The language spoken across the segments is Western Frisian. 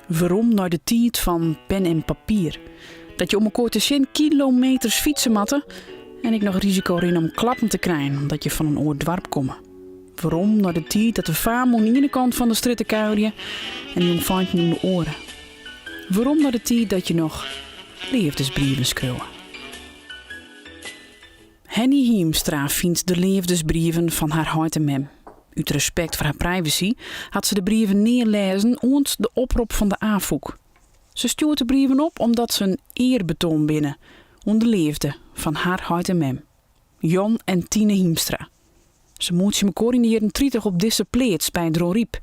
Werom nei de tiid fan pen en papier. Dat je om elkoar te sjen kilometers fytse moatte en ek noch risiko rinne om klappen te krijen omdat je fan in oar doarp komme. Werom nei de tiid dat de faam oan de iene kant fan de strjitte kuierje en de jongfeinten oan de oare. Werom nei de tiid dat je noch leafdesbrieven skriuwe. Henny Hiemstra fynt de leafdesbrieven fan har heit en mem. Ut respekt foar har privacy hat se de brieven nea lêzen oant de oprop fan de Afûk. Se stjoert de brieven op omdat se in earbetoan binne oan de leafde fan har heit en mem, Jan en Tine Hiemstra. Se moetsje mekoar yn de jierren 30 op dizze pleats by Dronryp.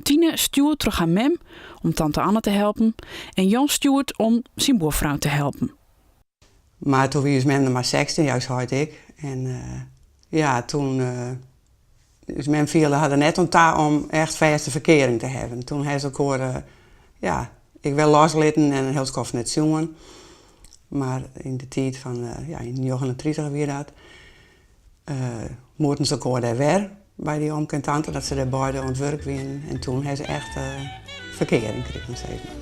Tine stjoerd troch har mem om tante Anne te helpen en Jan stjoerd om syn buorfrou te helpen. Mar toen wie ús mem noch mar 16, ja, ús heit ek. En ja, toen, ús mem fielde har der net oan ta om echt fêste ferkearing te hawwen. Toen ha se elkoar, ja, ek wer loslitten en in hiel skoft net sjoen. Mar yn de tiid fan, ja, yn 39 wie dat, moeten se elkoar dêr wer by dy omke en tante, dat se dêr beide oan it wurk wienen. En toen ha se echt ferkearing krigen, sis mar.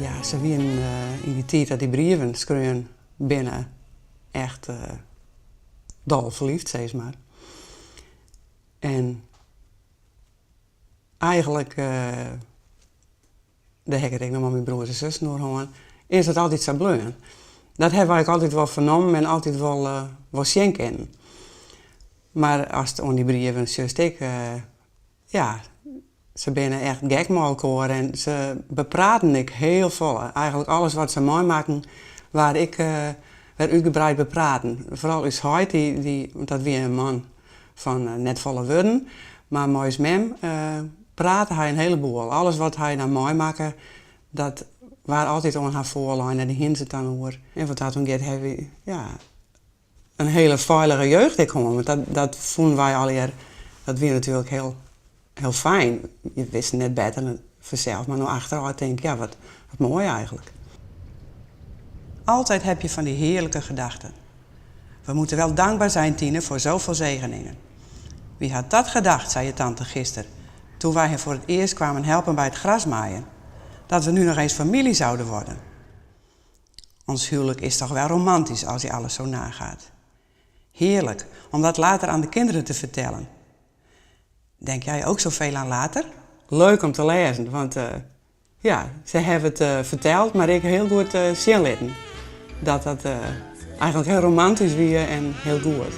Ja, se wienen yn dy tiid dat dy brieven skreaun binne echt dol ferliefd, sis mar. En eigenlik, dêr ha ik it ek noch mei myn broers en sussen oer hân, is it altyd sa bleaun. Dat hawwe wy ek altyd wol fernommen en altyd wol, wol sjen kinnen. Mar ast oan dy brieven sjochst ek, ja, se binne echt gek mei elkoar en se bepraten ek hiel folle. Eigenlik alles wat se meimakken waard ek wer útgebreid bepraten. Foaral ús heit, dy, want dat wie in man fan net folle wurden, mar mei ús mem prate hy in heleboel. Alles wat hy dan meimakke, dat waard altyd oan har foarlein en dêr hiene se it dan oer. En wat dat oangiet hawwe wy, ja, in hiele feilige jeugd ek hân, want dat, dat fûnen wy allegear, dat wie natuerlik hiel, hiel fijn. Je wisten net better fansels, mar no achterôf tink ik, ja, wat, wat moai eigenlik. Altijd heb je van die heerlijke gedachten. We moeten wel dankbaar zijn, Tine, voor zoveel zegeningen. Wie had dat gedacht, zei je tante gisteren, toen wij haar voor het eerst kwamen helpen bij het grasmaaien. Dat we nu nog eens familie zouden worden. Ons huwelijk is toch wel romantisch als je alles zo nagaat. Heerlijk om dat later aan de kinderen te vertellen. Denk jij ook zoveel aan later? Leuk om te lêzen, want ja, se hawwe it ferteld, mar ek hiel goed sjen litten dat dat eigenlik hiel romantysk wie en hiel goed.